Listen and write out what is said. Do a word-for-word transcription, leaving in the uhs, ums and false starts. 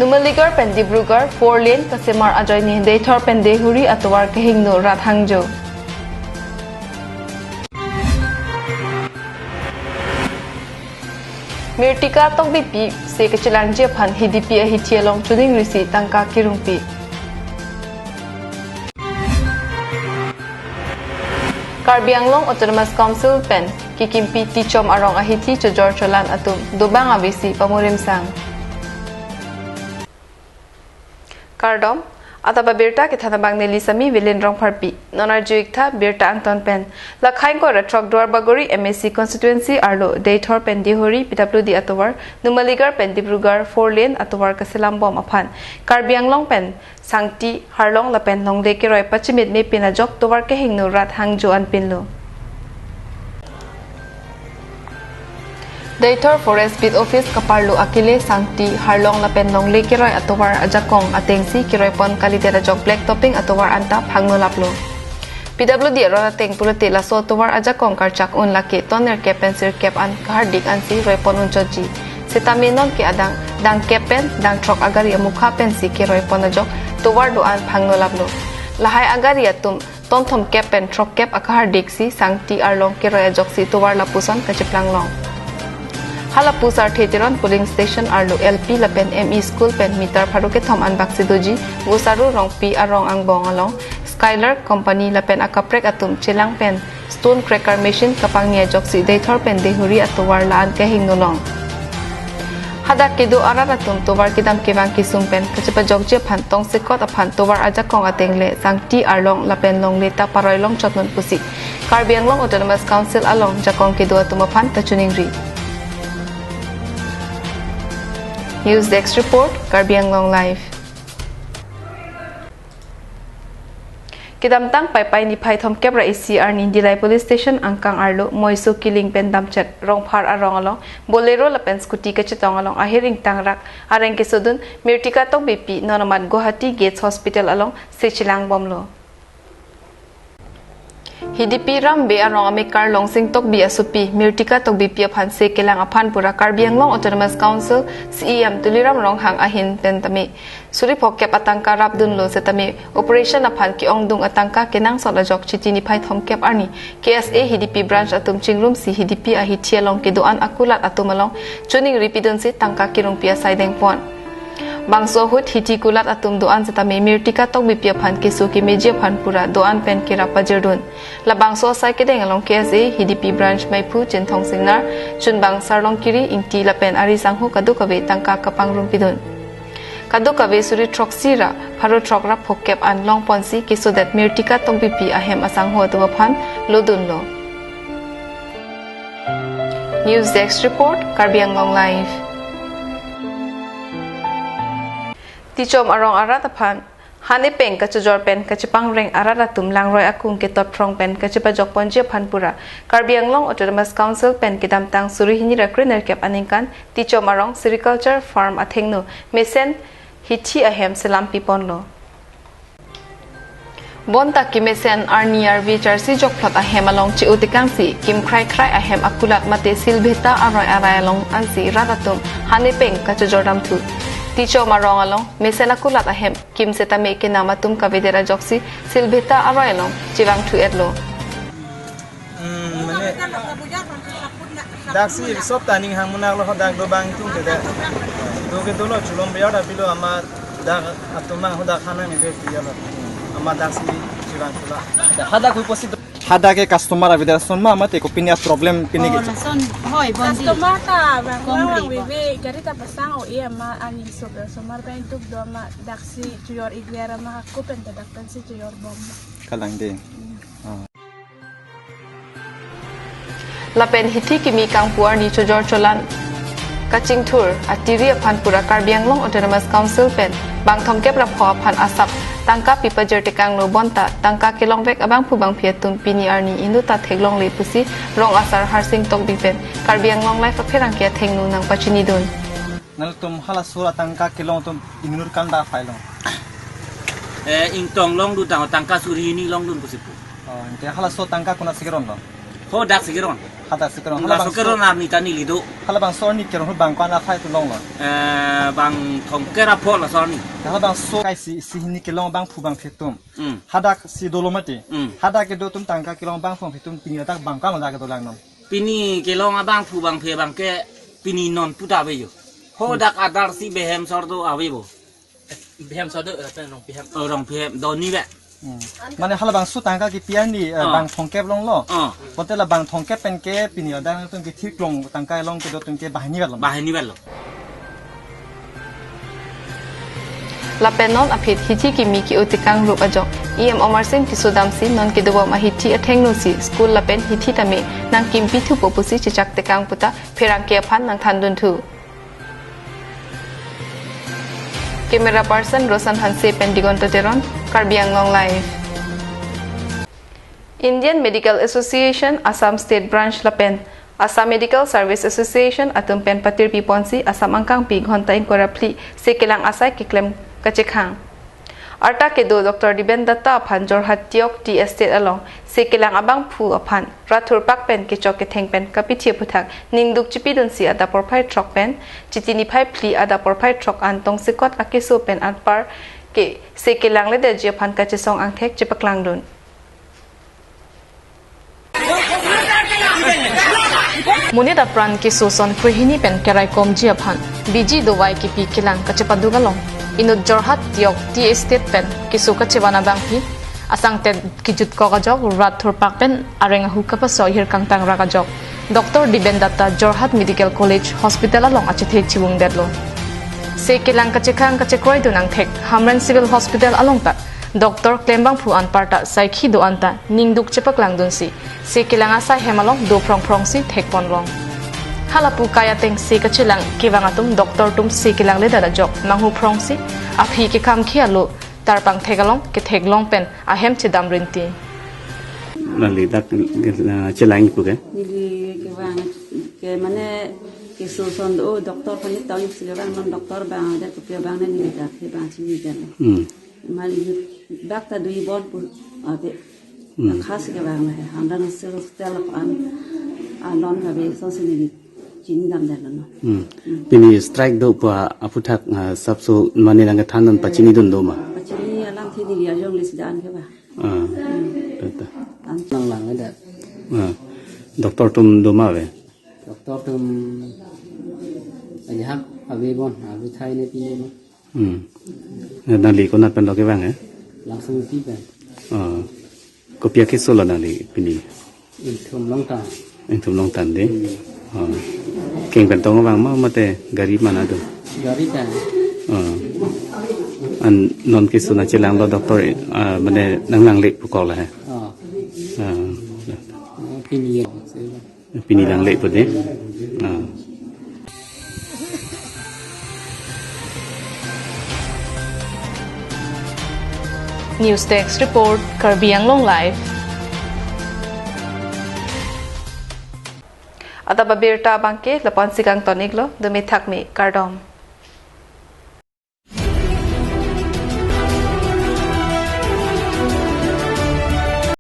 Numaligarh pen Dibrugarh four lane kasemar ajoine Deithor pen Dehuri atovar kehingno rat hangjo. Mirtika Tokbipi se kachelangji aphan Hidipi ahithi along chuning risi tangka kirungpi. Karbi Anglong Autonomous Council pen kikimpi Tichom arong ahithi chojor cholan atum dobang avesi pamurim sang. Kardom, adap abirta kethan abang neli sami Vilin Rongpharpi. Non arju-ik tha birta angton pen. La khaingko ra throk Duarbagori M A C constituency arlo Deithor pen Dehuri P W D atovar, Numaligarh pen Dibrugarh four lane atovar kaselam bom aphan Karbi Anglong pen Sangti, Harlong lapen Longle keroi pachimit mepin ajok tovar kehingno rat hangjo anpinlo. Deithor Forest Beat Office kaparlo akele Sangti, Harlong lapen Longle keroi atovar ajakong atengsi keroipon kalidet ajok black topping atovar anta phangno laplo. P W D aron ateng pulote laso atovar ajakong karchak un lake ton nerkep pen sirkep an kahardik ansi roipon unchotji. Setame nonke adang dangkep pen dangthrok agari amukha pensi keroipon ajok tovar do-an phangno laplo. Lahai agari atum ton thomkep pen throkkep akahardik si Sangti Harlong keroi ajoksi tovar lapuson kacheplang long. Halapu Sarthe Teron polling station arlo L P lapen M E school pen meter pharo kethom anbak si doji Vosaru Rongpi arong angbong along Skylark company lapen akaprek atum chelang pen stone cracker machine kapangni ajoksi Deithor pen Dehuri atovar la-an kehingno long. Hadak kedo arat atum tovar kedam kevang kesung pen kachepajokji aphan tongsekot aphan tovar ajakong ateng le Sangti, Harlong lapen Longle ta paroi longchot non pusi Karbi Anglong Autonomous Council along jakong kedo atum aphan kachiningri. News Desk Report, Karbi Anglong Live. Kedamtang Paipai niphai thomkep ra isi arni Dillai Police Station angkang arlo moiso kiling pen damchet Rongphar arong along Bolero lapen scooty kachetong along ahir ingtangrak areng kesodun Mirtika Tokbipi non amat Guwahati Gates Hospital along se chelang bomlo. Hidipi Rambe arong amekar Longsing Tokbi asopi Mirtika Tokbipi aphan se kelang aphan pura Karbi Anglong Autonomous Council C E M Tuliram Ronghang ahin pen tame suri phokep atangka rapdunlo setame operation aphan ke-ongdung atangka kenangsot ajok Chiti niphai thomkep arni K S A Hidipi branch atum chingrumsi Hidipi ahithi along kedo-an akulat atum along chiningri pidunsi tangka kirungpi asai dengpon. Bangso ahut hithi kulat atum do-an setame Mirtika Tokbipi aphan keso kemeji aphan pura do-an pen kerap pajirdun. Labangso asai kedeng along K S A Hidipi branch maiphu Chinthong Singnar, chunbang Sarlong Kiri, Ingti lapen ari sangho kadokave tangka kapangrumpidun. Kadokave suri throksi ra pharo throk ra phokep an longponsi kesodet Mirtika Tokbipi ahem asangho atum aphan lodunlo. News Desk Report, Karbi Anglong Live. Tichom arong arat aphan han epeng kachojor pen kachepangreng arat atum langroi akung ketotphrong pen kachepajokponji aphan pura Karbi Anglong Autonomous Council pen kedamtang suri hini ra krenerkep aningkan Tichom arong sericulture farm athengno mesen hithi ahem selam piponlo. Bonta kemesen arni arve charsi jokphlot ahem along che-o tekangsi kimkhrai khrai ahem akulat mate silbheta aroi arai along ansi rat atum han epeng kachojor damthu. Tichom arong along mesen akulat ahem kim setame kenam atum kavedet ajoksi silbheta aroi along chevangthu-etlo. Hmm, mane daksi sob ta ning hang munak lo, dak dobang tung te da. Do ke dolo chulom biar da pilo ama dak atum mang hodak hana ni be piyalo. Ama daksi chevang chula. Hadak kui posi do. Hadak ke customer avedet ason ma mate kopine a-problem pine ke. Oh, lason hoi bondi. Customer ta bang Kongri. Bang vive gari ta pasang o e ama ani so customer pen tuk do ama daksi chojor igler ama ko pen ta dak pensi chojor bom. Kalang de. Ah. Lapen hithi kimi kangpu arni chojor cholan kachingthur atiri aphan pura Karbi Anglong Autonomous Council pen bang thomkep ra pho aphan asap tangka pipajir tekanglo bonta tangka kelongvek abangphu bangphi atum pini arni inut ta theklongle pusi rong asar Harsing Tokbi pen Karbi Anglong Live apherangke athengno nangpachinidun. Nangtum halaso atangka kelong atum inut kan da phai long. Eh, ingtong longdun tang tangka suri hini longdun pusi pu. Oh, ante halaso tangka konatsi keron lo? Ho daksi keron. Hadak si kerong. Laso halabangso kerong arni ta neli do. Halabangso arni kerong ahut bang ko-an akhai atum longlo? Eh, bang thomkep ra pho laso arni. Halabangso kai isi hini kelong abangphu abangphi atum. Hmm. Hadak si dolo mati. Hmm. Hadak kedo atum tangka kelong abangphu abangphi atum pini hadak bang ko-an hadak kedo langnon? Pini kelong abangphu abangphi abang ke pini non puta ave jo. Ho, hmm, dak adar si Behemsor do ave bo. Behemsor do, eh, pen Rongpihem. Oh, Rongpihem do ni be. Hmm. Mane halabangso tangka kepi arni, eh, ah, bang thomkep longlo. Ah. Bonta la bang thomkep pen ke pini hadak atum ke thirklong tangka kelong kedo atum ke banghini vetlo. Banghini vetlo. Lapen non aphi hithi kimi ke-o tekang rup ajok E M Omar Sing kesodam si non kedobom ahithi athengno si school lapen hithi tame nangkimpi thupo pusi chechak tekang puta pherangke aphan nangthandun thu. Camera person Roshan Hanse pen Digonta Teron, Karbi Anglong Live. Indian Medical Association Assam State Branch lapen Assam Medical Service Association atum pen patirpi ponsi Assam angkangpi ghonta ingkoi ra phli se kelang asai keklem kachekhang. Arta kedo Doctor Diben Datta aphan Jorhat Tiok Tea Estate along se kelang abangphu aphan rat thurpak pen kechok ketheng pen kapithi aphuthak ningduk chipidunsi adap porphai throk pen Chiti niphai phli adap porphai throk an tongsekot akeso pen anpar ke se kelangledetji aphan kachesong angthek chepaklangdun. Monit apran keso son krehini pen keraikomji aphan biji dovai kepi kelang kachepaduk along inut Jorhat Tiok Tea Estate pen keso kachevan abangphi asangtet kejutkok ajok rat thurpak pen areng ahu kapaso ahir kangtang rak ajok Doctor Diben Datta Jorhat Medical College Hospital along achethe chivungdetlo. Se kelang kachekhang kachekroidun angthek Hamren Civil Hospital along ta doctor klembangphu anparta saikhi do-an ta ningduk chepaklangdunsi se kelang asai hem along do phrongphrongsi thekponlong. Halapu kai ateng se kachelang kevang atum doctor atum se kelangledet ajok manghu phrongsi aphi kekhamkhi alo tarpang thek along ketheklong pen ahem chedam rinti. Nangli dak, eh, chelang pu ke? Neli kevang ke mane keso son do, doctor kani tahu si kevang non doctor bang ada kepi abang neli dak kevang chini dak. Hmm. Mane dak ta dui bon pu ave. Hmm. Khas kevang la hai. Hamren Civil Hospital an along ave, lason si neli chinidamdetlo. Hmm. Hmm. Pini strike do pu aphuthak, ah, sapso mane nangkethan non pachinidun do ma? Pachini alamthe neli ajong list dan ke ba. Ah, ta, ta. An nang langledet. Ah, doctor atum do ma ave? Doctor atum ajahak ave bon, ave thai ne pine bon. Hmm. Nangli konat pen lo kevang, eh? Langsopi pen. Ah. Kopi akeso lo nangli pini? Ingthum Longtan. Ingthum Longtan de. Hmm. Ah. Keng pen tong vang ma mate gari mana do? Gari pen. Ah. An non keso nangchelanglo doctor, ah, mane nanglangle pukok la he. Ah. Ah. Oh, pini ya. Pini langle pu de. Ah. News Desk Report, Karbi Anglong Live. Adap abirta abangke lapu-an si kangton-iklo, dome thakme, kardom.